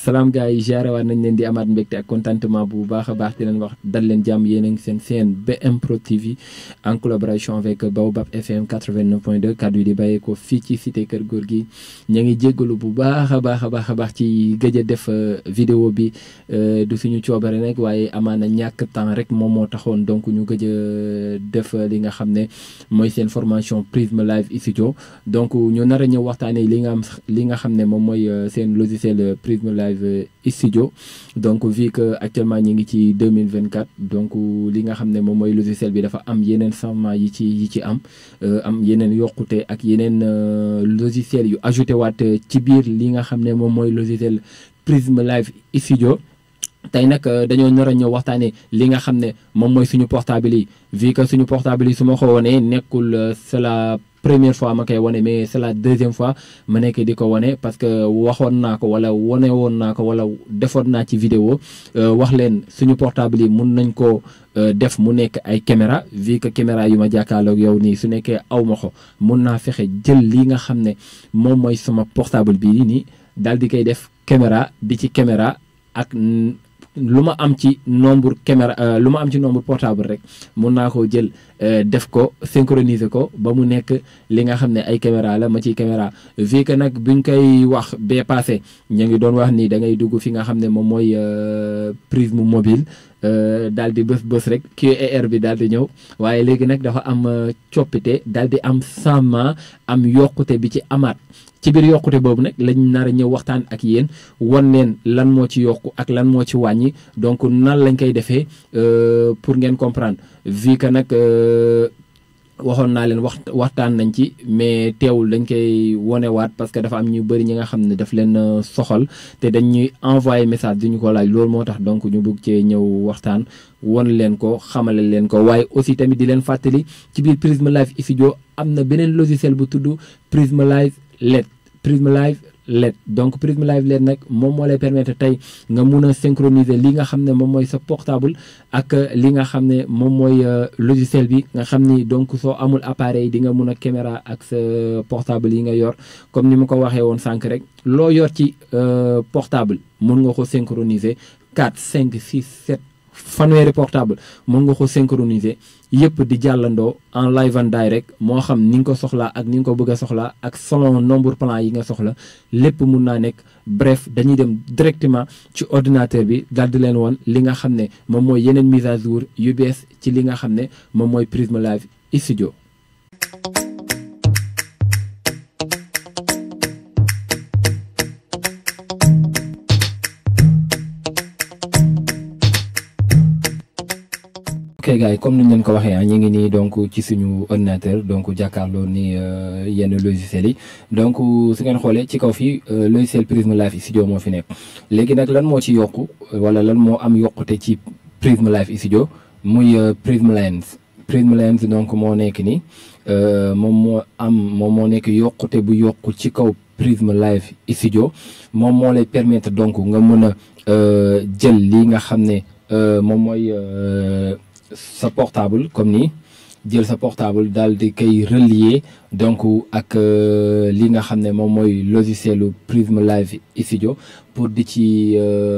salaam gars yi jaare waat nañ leen di amaat mbégte ak contentement bu baax a baax di leen wax dal leen jàmm yéen a ngi seen chaîne BMPROD TV en collaboration avec Baobab FM 89.2 kaddu yi di bàyyee ko fii ci cité Kër Góor gi ñu ngi jéggalu bu baax a baax ci gëj a def vidéo bi du suñu coobare nag waaye amaana ñàkk temps rek moom moo taxoon donc ñu gëj a def li nga xam ne mooy seen formation Prism Live Studio donc ñu nar a ñëw waxtaanee li nga xam ne moom mooy seen logiciel Prism Live Studio donc vu que actuellement ñi ngi ci 2024 donc li nga xam ne moom mooy logiciel bi dafa am yeneen changement yi ci am yeneen yokkute ak yeneen logiciel yu ajouté waat ci biir li nga xam ne moom mooy logiciel Prism Live Studio. tey nag dañoo nar a ñëw waxtaanee li nga xam ne moom mooy suñu portable yi vu que suñu portable yi su ma ko wonee nekkul c'est la première fois ma koy wane mais c'est la deuxième fois ma nekk di ko wane parce que waxoon naa ko wala wane woon naa ko wala defoon naa ci vidéo wax leen suñu portable yi mun nañ ko def mu nekk ay caméra vu que caméra yu ma jàkkaarloog yow nii su nekkee aw ma ko mun naa fexe jël li nga xam ne moom mooy sama portable bii nii daal di koy def caméra di ci caméra ak lu ma am ci nombre caméra lu ma am ci nombre portable rek mun naa koo jël def ko synchroniser ko ba mu nekk li nga xam ne ay caméra la ma ciy caméra vu que nag buñ koy wax bee passé ñu ngi doon wax ni da ngay dugg fi nga xam ne moom mooy Prism mobile daal di bës rek QER bi daal di ñëw waaye léegi nag dafa am coppite daal di am changement am yokkute bi ci amaat ci biir yokkute boobu nag lañ nar a ñëw waxtaan ak yéen wan leen lan moo ci yokku ak lan moo ci wàññi donc nan lañ koy defee pour ngeen comprendre vu que nag waxoon naa leen waxtaan nañ ci mais teewul dañ koy wonewaat parce que dafa am ñu bëri ñi nga xam ne daf leen soxal te dañ ñuy envoyé message di ñu ko laaj loolu moo tax donc ñu bëgg cee ñëw waxtaan won leen ko xamale leen ko waaye aussi tamit di leen fàttali ci biir Prism Live Studio am na beneen logiciel bu tudd Prism Live LED donc Prism Live LED nag moom moo lay permettre tey nga mun a synchroniser li nga xam ne moom mooy sa portable ak li nga xam ne moom mooy logiciel bi nga xam ni donc soo amul appareil di nga mun a caméra ak sa portable yi nga yor comme ni ma ko waxee woon sànq rek loo yor ci portable mun nga ko synchroniser 4 5 6 7 fanweeri portable mën nga ko synchroniser yëpp di jàllandoo en live and direct moo xam ni nga ko soxlaa ak ni nga ko bëgg a soxlaa ak selon nombre plan yi nga soxla lépp mun naa nekk bref dañuy dem directement ci ordinateur bi daal di leen woon li nga xam ne moom mooy yeneen mise à jour yu bees ci li nga xam ne moom mooy Prism Live Studio. ok gars yi comme ni ñu leen ko waxee ñu ngi nii donc ci suñu ordinateur donc jàkkaarloo ni yenn logiciels yi donc su ngeen xoolee ci kaw fii logiciel Prism Live Studio moo fi nekk léegi nag lan moo ci yokku wala lan moo am yokkute ci Prism Live Studio muy Prism Lens donc moo nekk nii moom moo nekk yokkute bu yokku ci kaw Prism Live Studio moom moo lay permettre donc nga mën a jël li nga xam ne moom mooy sa portable comme ni jël sa portable daal di koy relier donc ak li nga xam ne moom mooy logicielu Prism Live Studio pour di ci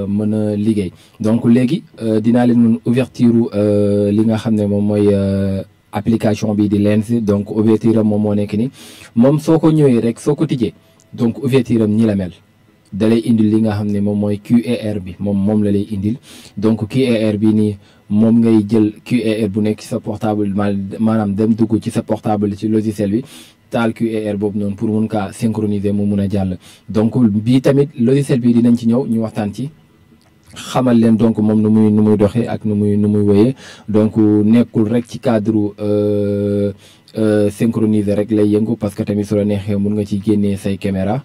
mën a liggéey donc léegi dinaa leen mën ouverture li nga xam ne moom mooy application bi di Lens donc ouverture am moom moo nekk ni moom soo ko ñëwee rek soo ko tijjee donc ouverture am ñi la mel da lay indil li nga xam ne moom mooy QER bi moom la lay indil donc QER bi nii moom ngay jël QER bu nekk ci sa portable maanaam dem dugg ci sa portable ci logiciel bi taal QER boobu noonu pour mun kaa synchroniser mu mun a jàll donc bii tamit logiciel bi dinañ ci ñëw ñu waxtaan ci xamal leen donc moom nu muy doxee ak nu muy woyee donc nekkul rek ci cadre synchroniser rek lay yëngu parce que tamit su la neexee mun nga ci génnee say caméra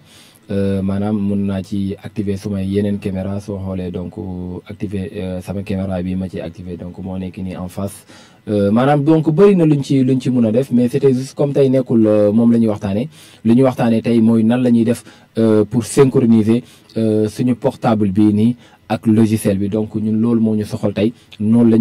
maanaam mun naa ci activer sumay yeneen caméra soo xoolee donc activer sama caméra bi ma ci activer donc moo nekk nii en face maanaam donc bëri na luñ ci mun a def mais c'était juste comme tey nekkul moom la ñuy waxtaanee lu ñuy waxtaanee tey mooy nan la ñuy def pour synchroniser suñu portable bii nii ak logiciel bi donc ñun loolu moo ñu soxal tey loolu la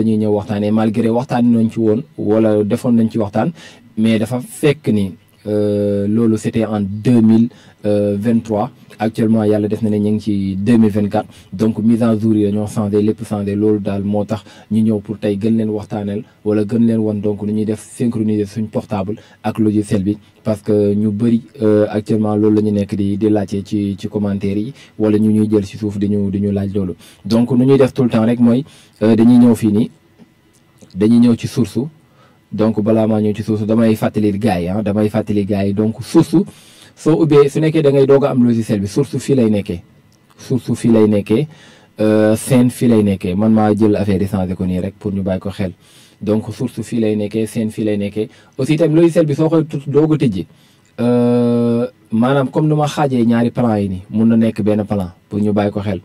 ñuy ñëw waxtaanee malgré waxtaan nañ ci woon wala defoon nañ ci waxtaan mais dafa fekk ni loolu c'était en 2023 actuellement yàlla def na ne ñu ngi ci 2024 donc mise en jour yi dañoo changé lépp changé loolu daal moo tax ñu ñëw pour tey gën leen waxtaaneel wala gën leen wan donc nu ñuy def synchroniser suñ portable ak logiciel bi parce que ñu bëri actuellement loolu la ñu nekk di laajte ci commentaire yi wala ñu ñuy jël ci suuf di ñu laaj loolu donc nu ñuy def tout le temps rek mooy dañuy ñëw fii nii dañuy ñëw ci source donc balaa maa ñëw ci source damay fàttali gars yi donc source soo ubbee su nekkee da ngay doog a am logiciel bi source fii lay nekkee scène fii lay nekkee man maa jël affaire yi changé ko nii rek pour ñu bàyyi ko xel donc source fii lay nekkee scène fii lay nekkee aussi tamit logiciel bi soo koy doog a tëjji maanaam comme nu ma xaajee ñaari plan yi nii mun na nekk benn plan pour ñu bàyyi ko xel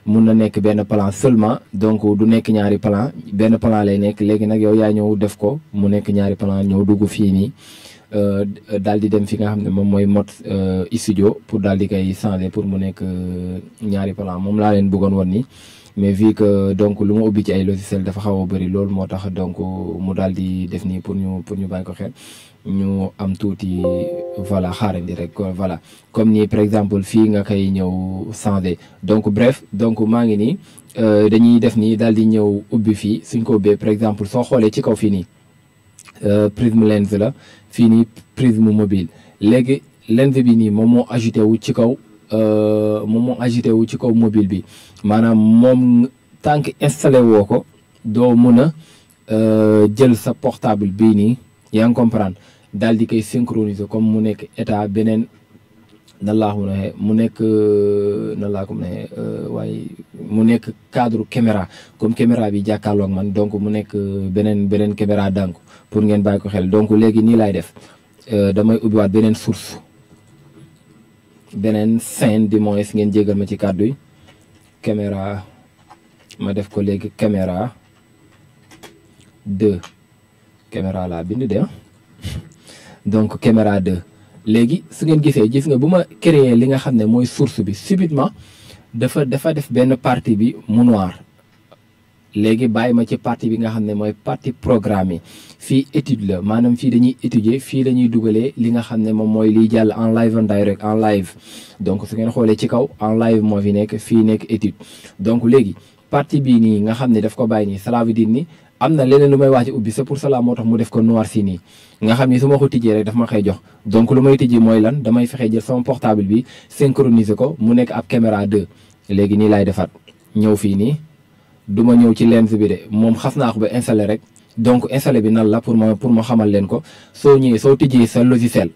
mun na nekk benn plan seulement donc du nekk ñaari plan benn plan lay nekk léegi nag yow yaa ñëw def ko mu nekk ñaari plan ñëw dugg fii nii daal di dem fi nga xam ne moom mooy mode studio pour daal di koy changer pour mu nekk ñaari plan moom laa leen bëggoon woon nii mais vu que donc lu ma ubbi ci ay logiciel dafa xaw a bëri loolu moo tax donc mu daal di def nii pour ñu bàyyi ko xel ñu am tuuti voilà xaarandi rek voilà comme ni par exemple fii nga koy ñëw changer donc bref donc maa ngi nii dañuy def nii daal di ñëw ubbi fii suñ ko ubbee par exemple soo xoolee ci kaw fii nii prisme lens la fii nii prisme mobile léegi lens bi nii moom moo ajouté wu ci kaw mobile bi maanaam moom tant que installé woo ko doo mun a jël sa portable bii nii yaa ngi comprendre daal di koy synchroniser comme mu nekk état beneen nan laa ko mën a waxee mu nekk nan laa ko mën a waxee waaye mu nekk cadre caméra comme caméra bi jàkkaarloo ak man donc mu nekk beneen caméra dànk pour ngeen bàyyi ko xel donc léegi nii laay def damay ubbiwaat beneen source beneen scène du moins ngeen jégal ma ci kàddu yi caméra ma def ko léegi caméra 2 caméra laa bind de donc caméra 2 léegi su ngeen gis nga bu ma créer li nga xam ne mooy source bi subitement dafa def benn partie bi mu noir léegi bàyyi ma ci partie bi nga xam ne mooy partie programme yi fii étude la maanaam fii dañuy étudier fii la ñuy dugalee li nga xam ne moom mooy liy jàll en live en direct en live donc su ngeen xoolee ci kaw en live moo fi nekk fii nekk étude donc léegi partie bii nii nga xam ne daf ko bàyyi nii cela veut dire ni am na leneen lu may waaj a ubbi c'est pour cela moo tax mu def ko noir si nii nga xam ni su ma ko tijjee rek daf ma koy jox donc lu may tijji mooy lan damay fexe jël sama portable bi synchroniser ko mu nekk ab caméra 2 léegi nii laay defaat ñëw fii nii du ma ñëw ci lens bi de moom xas naa ko ba installé rek donc installé bi nan la pour ma xamal leen ko soo ñëwee soo tijjee sa logiciel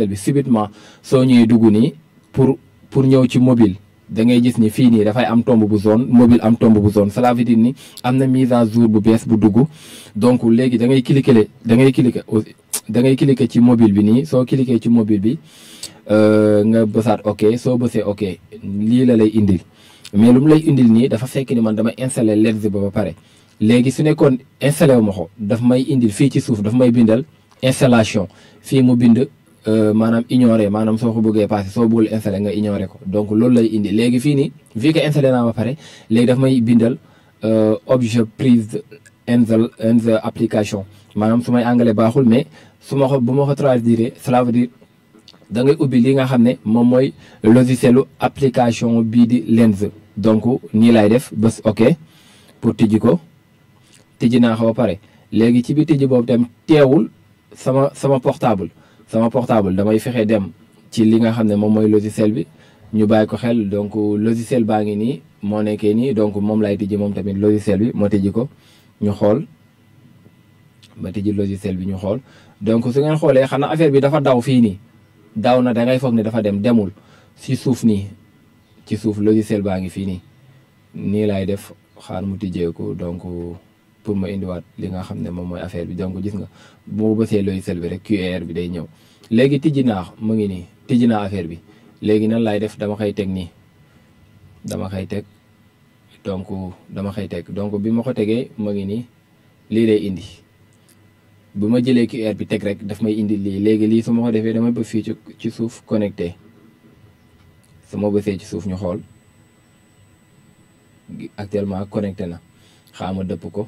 bi subitement soo ñëwee dugg nii pour ñëw ci mobile da ngay gis ni fii nii dafay am tomb bu zone mobile am tomb bu zone cela veut dire ni am na mise à jour bu bees bu dugg donc léegi da ngay cliquer ci mobile bi nii soo cliquer ci mobile bi nga bësaat ok soo bësee ok lii la lay indil mais lu mu lay indil nii dafa fekk ni man dama installé lens ba pare léegi su nekkoon installé wu ma ko daf may indil fii ci suuf daf may bindal installation fii mu bind maanaam ignorer maanaam soo ko bëggee passé soo bëggul installé nga ignorer ko donc loolu lay indi léegi fii nii vu que installé naa ba pare léegi daf may bindal objet prise in the application maanaam su may anglais baaxul mais bu ma ko traduire cela veut dire da ngay ubbi li nga xam ne moom mooy logicielu application bii di lens donc nii lay def bés ok pour tijji ko tijji naa ko ba pare léegi ci biir tijji boobu tam teewul sama portable damay fexe dem ci li nga xam ne moom mooy logiciel bi ñu bàyyi ko xel donc logiciel baa ngi nii moo nekkee nii donc moom lay tijji moom tamit logiciel bi moo tijji ko ñu xool ba tijji logiciel bi ñu xool donc su ngeen xoolee xanaa affaire bi dafa daw fii nii daw na da ngay foog ne dafa demul si suuf nii ci suuf logiciel baa ngi fii nii laay def xaar mu tijjeeku donc pour ma indiwaat li nga xam ne moom mooy affaire bi donc gis nga boo bësee logiciel bi rek QR bi day ñëw léegi tijji naa mu ngi nii tijji naa affaire bi léegi nan laay def dama koy teg nii dama koy teg donc bi ma ko tegee mu ngi nii lii lay indi bu ma jëlee QR bi teg rek daf may indi lii léegi lii su ma ko defee damay bëgg fii ci suuf connecté su ma bësee ci suuf ñu xool actuellement connecté na xaama dëpp ko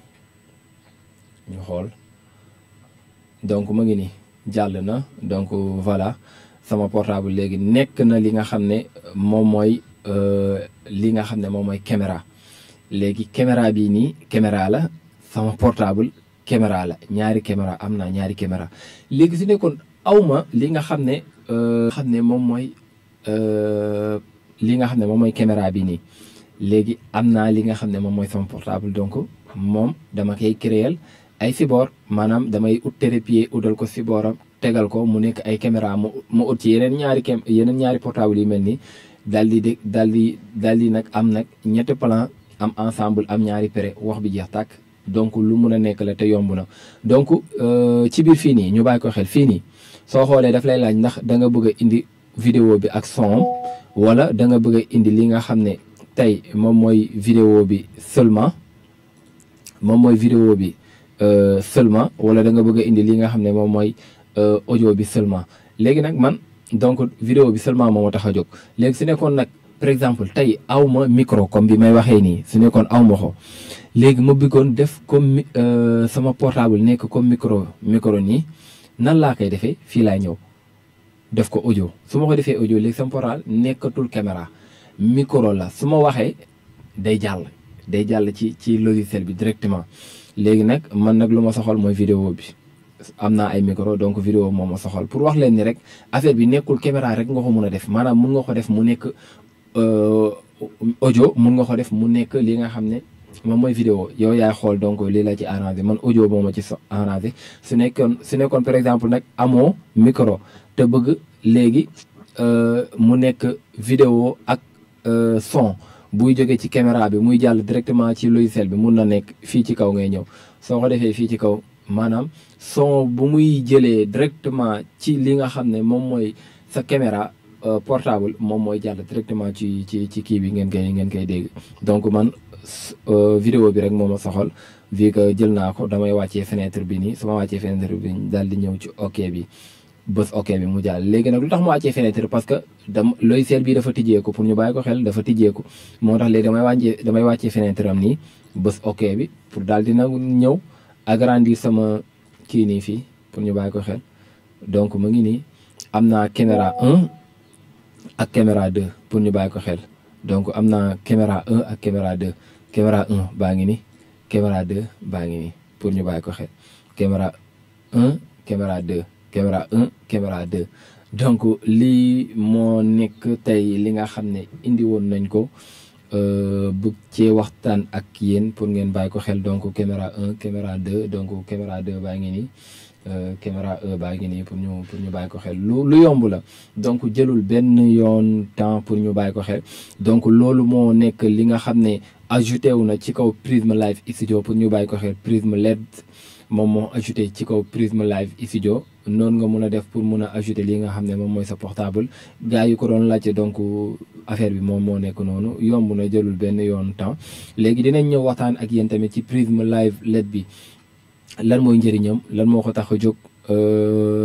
ñu xool donc mu ngi nii jàll na donc voilà sama portable léegi nekk na li nga xam ne moom mooy li nga xam ne moom mooy caméra léegi caméra bii nii caméra la sama portable caméra la ñaari caméra am naa ñaari caméra léegi su nekkoon awma li nga xam ne moom mooy li nga xam ne moom mooy caméra bi nii léegi am naa li nga xam ne moom mooy sama portable donc moom dama koy créer ay support maanaam damay ut trépied udal ko supportam tegal ko mu nekk ay caméra mu ut ci yeneen ñaari portable yi mel nii daal di nag am nag ñetti plan am ensemble am ñaari pré wax bi jeex tàkk donc lu mun a nekk la te yomb na donc ci biir fii nii ñu bàyyi ko xel fii nii soo xoolee daf lay laaj ndax da nga bëgg a indi vidéo bi ak son wala da nga bëgg a indi li nga xam ne tey moom mooy vidéo bi seulement wala da nga bëgg a indi li nga xam ne moom mooy audio bi seulement léegi nag man donc vidéo bi seulement moo ma tax a jóg léegi su nekkoon nag par exemple tey aw ma micro comme bi may waxee nii su nekkoon aw ma ko léegi ma bëggoon def comme sama portable nekk comme micro nii nan laa koy defee fii laay ñëw def ko audio su ma ko defee audio léegi sama portable nekkatul caméra micro la su ma waxee day jàll ci logiciel bi directement léegi nag man nag lu ma soxal mooy vidéo bi am naa ay micro donc vidéo moom ma soxal pour wax leen ni rek affaire bi nekkul caméra rek nga ko mun a def maanaam mun nga ko def mu nekk audio mun nga ko def mu nekk li nga xam ne moom mooy vidéo yow yaay xool donc lii la ci arrangé man audio moo ma ci arrangé su nekkoon par exemple nag amoo micro te bëgg léegi mu nekk vidéo ak son buy jógee ci caméra bi muy jàll directement ci logiciel bi mun na nekk fii ci kaw ngay ñëw soo ko defee fii ci kaw maanaam son bu muy jëlee directement ci li nga xam ne moom mooy sa caméra portable moom mooy jàll directement ci kii bi ngeen koy dégg donc man vidéo bi rek moo ma soxal vu que jël naa ko damay wàccee fenêtre bi nii su ma wàccee fenêtre bi daal di ñëw ci ok bi bës ok bi mu jàll léegi nag lu tax mu wàccee fenêtre parce que logiciel bi dafa tijjeeku pour ñu bàyyi ko xel dafa tijjeeku moo tax léegi damay wàccee fenêtre am nii bës ok bi pour daal di nag ñëw agrandir sama kii nii fii pour ñu bàyyi ko xel donc mu ngi nii am naa caméra 1 ak caméra 2 pour ñu bàyyi ko xel donc am naa caméra 1 ak caméra 2 caméra 1 baa ngi nii caméra 2 baa ngi nii pour ñu bàyyi ko xel caméra 1 caméra 2 caméra 1 caméra 2 donc lii moo nekk tey li nga xam ne indi woon nañ ko bëgg cee waxtaan ak yéen pour ngeen bàyyi ko xel donc caméra 1 caméra 2 donc caméra 2 baa ngi nii caméra 1 baa ngi nii pour ñu bàyyi ko xel lu yomb la donc jëlul benn yoon temps pour ñu bàyyi ko xel donc loolu moo nekk li nga xam ne ajouté wu na ci kaw Prism Live Studio pour ñu bàyyi ko xel Prism LED moom moo ajouté ci kaw Prism Live Studio noonu nga mun a def pour mun a ajouté li nga xam ne moom mooy sa portable gars yi ko doon laajte donc affaire bi moom moo nekk noonu yomb na jëlul benn yoon temps léegi dinañ ñëw waxtaan ak yéen tamit ci Prism Live LED bi lan mooy njëriñam lan moo ko tax a jóg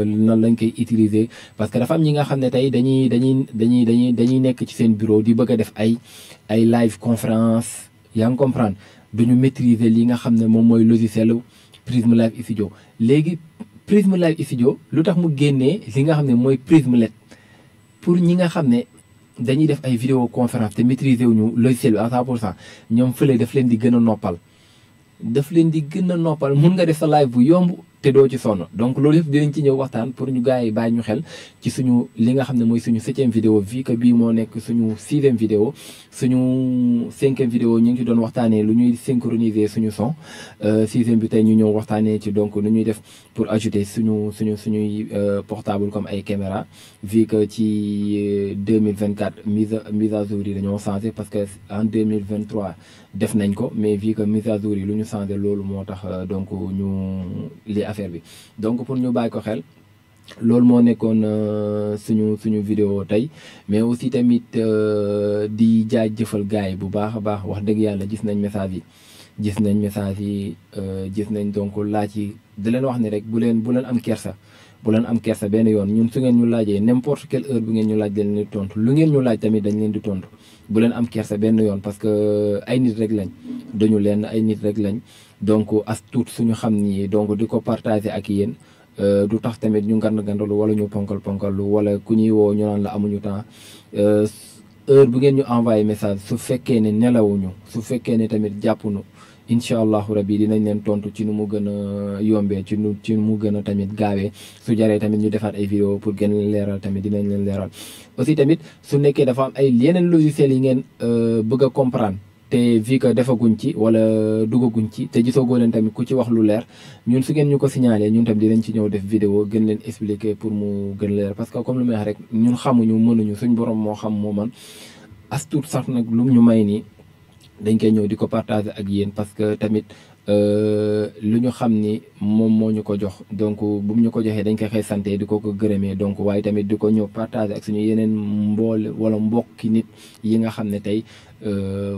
nan lañ koy utiliser parce que dafa am ñi nga xam ne tey dañuy nekk ci seen bureau di bëgg a def ay live conférence yaa ngi comprendre duñu maîtriser li nga xam ne moom mooy logiciel Prism Live Studio léegi Prism Live Studio lu tax mu génnee li nga xam ne mooy Prism LED pour ñi nga xam ne dañuy def ay vidéo conférence te maîtriser wuñu logiciel bi à 100% ñoom fële daf leen di gën a noppal mun nga def sa live bu yomb te doo ci sonn donc loolu yëpp dinañ ci ñëw waxtaan pour ñu gars yi bàyyi ñu xel ci suñu li nga xam ne mooy suñu 7e vidéo vu que bii moo nekk suñu 6e vidéo suñu 5e vidéo ñu ngi ci doon waxtaanee lu ñuy synchroniser suñu son 6e bi tey ñu ñëw waxtaanee ci donc lu ñuy def pour ajouter suñuy portable comme ay caméra vu que ci 2024 mise à jour yi dañoo changé parce que en 2023 def nañ ko mais vu que mise à jour yi lu ñu changé loolu moo tax donc ñu li affaire bi donc pour ñu bàyyi ko xel loolu moo nekkoon suñu vidéo tey mais aussi tamit di jaajëfal gars yi bu baax a baax wax dëgg yàlla gis nañ message yi gis nañ donc laaj yi di leen wax ni rek bu leen am kersa benn yoon ñun su ngeen ñu laajee n'importe quelle heure bu ngeen ñu laaj dañ leen di tontu lu ngeen ñu laaj tamit dañ leen di tontu bu leen am kersa benn yoon parce que ay nit rek lañ dañu leen ay nit rek lañ donc as tuut suñu xam ni donc di ko partager ak yéen du tax tamit ñu gandalu wala ñu ponkal wala ku ñuy woo ñu naan la amuñu temps heure bu ngeen ñu envoyé message su fekkee ne nelawuñu su fekkee ne tamit jàppunu incha allahu rabi dinañ leen tontu ci nu mu gën a yombee ci nu mu gën a tamit gaawee su jaree tamit ñu defaat ay vidéo pour gën leen leeral tamit dinañ leen leeral aussi tamit su nekkee dafa am ay yeneen logiciels yi ngeen bëgg a comprendre te vu que defaguñ ci wala dugaguñ ci te gisagoo leen tamit ku ci wax lu leer ñun su ngeen ñu ko signalé ñun tamit dinañ ci ñëw def vidéo gën leen expliquer pour mu gën leer parce que comme lu may wax rek ñun xamuñu mënuñu suñ borom moo xam moo man as tuut sax nag lu ñu may nii dañ koy ñëw di ko partager ak yéen parce que tamit lu ñu xam ni moom moo ñu ko jox donc bu mu ñu ko joxee dañ koy xëy santé di ko gërëmee donc waaye tamit di ko ñëw partager ak suñu yeneen mbool wala mbokki nit yi nga xam ne tey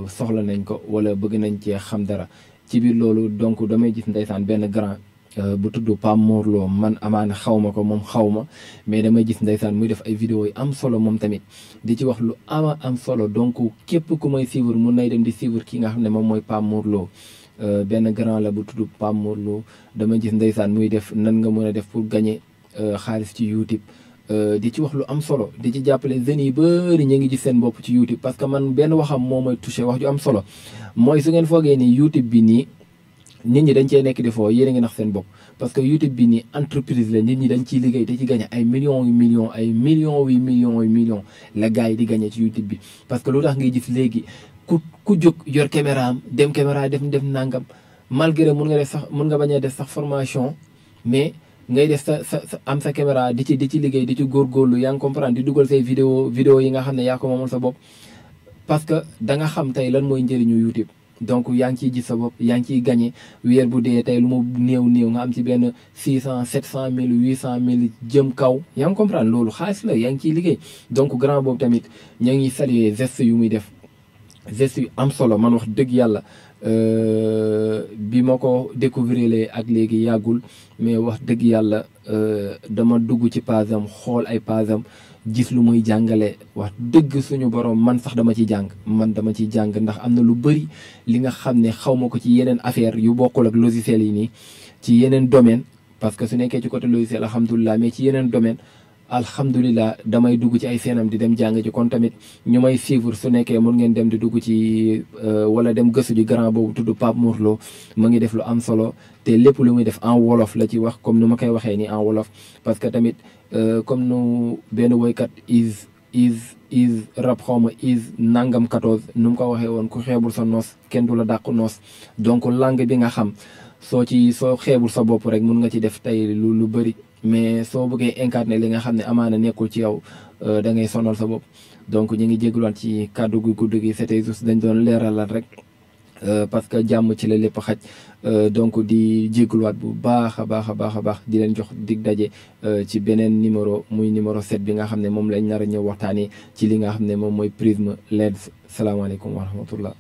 soxla nañ ko wala bëgg nañ cee xam dara ci biir loolu donc damay gis ndeysaan benn grand bu tudd Pape Mor Lo man amaana xaw ma ko moom xaw ma mais damay gis ndeysaan muy def ay vidéo yu am solo moom tamit di ci wax lu am solo donc képp ku may suivre mun nay dem di suivre ki nga xam ne moom mooy Pape Mor Lo benn grand la bu tudd Pape Mor Lo damay gis ndeysaan muy def nan nga mën a def pour gagner xaalis ci YouTube di ci wax lu am solo di ci jàppale jeunes yi bëri ñu ngi gis seen bopp ci YouTube parce que man benn waxam moo may touché wax ju am solo mooy su ngeen foogee ni YouTube bi nii nit ñi dañ cee nekk di foo yéen a ngi nax seen bopp parce que YouTube bi nii entreprise la nit ñi dañ ciy liggéey te ci gagné ay millions yu millions la gars yi di gagné ci YouTube bi parce que lu tax ngay gis léegi ku jóg yor caméra am dem caméra def nangam malgré mun nga bañ a def sax formation mais ngay def sa am sa caméra di ci liggéey di ci góorgóorlu yaa ngi comprendre di dugal say vidéo yi nga xam ne yaa ko moomal sa bopp parce que da nga xam tey lan mooy njëriñu YouTube donc yaa ngi ciy gis sa bopp yaa ngi ciy gagné weer bu dee tey lu mu néew nga am ci benn 600 700 mille 800 mille jëm kaw yaa ngi comprendre loolu xaalis la yaa ngi ciy liggéey donc grand boobu tamit ñoo ngi saluer geste yu muy def geste yu am solo man wax dëgg yàlla bi ma ko découvrir ak léegi yàggul mais wax dëgg yàlla dama dugg ci page am xool ay page am gis lu muy jàngale wax dëgg suñu borom man sax dama ciy jàng ndax am na lu bëri li nga xam ne xaw ma ko ci yeneen affaire yu bokkul ak logiciel yi nii ci yeneen domaine parce que su nekkee ci côté logiciel alhamdulilah mais ci yeneen domaine alhamdulilah damay dugg ci ay seenam di dem jàng ci kon tamit ñu may suivre su nekkee mun ngeen dem di dugg ci wala dem gëstu ji grand boobu tudd Pape Mor Lo mu ngi def lu am solo te lépp lu muy def en wolof la ci wax comme ni ma koy waxee nii en wolof parce que tamit comme nu benn woykat is rap xawma is nangam 14 nu mu ko waxee woon ku xeebul sa noos kenn du la dàq noos donc langue bi nga xam soo xeebul sa bopp rek mun nga ci def tey lu bëri mais soo bëggee incarner li nga xam ne amaana nekkul ci yow da ngay sonal sa bopp donc ñu ngi jégaluwaat ci kàddu gu gudd gi c'était juste dañ doon leeralal rek parce que jàmm ci la lépp xaj donc di jégaluwaat bu baax a baax di leen jox dig daje ci beneen numéro muy numéro 7 bi nga xam ne moom lañ nar a ñëw waxtaanee ci li nga xam ne moom mooy Prism Lens salaamaaleykum wa rahmatullah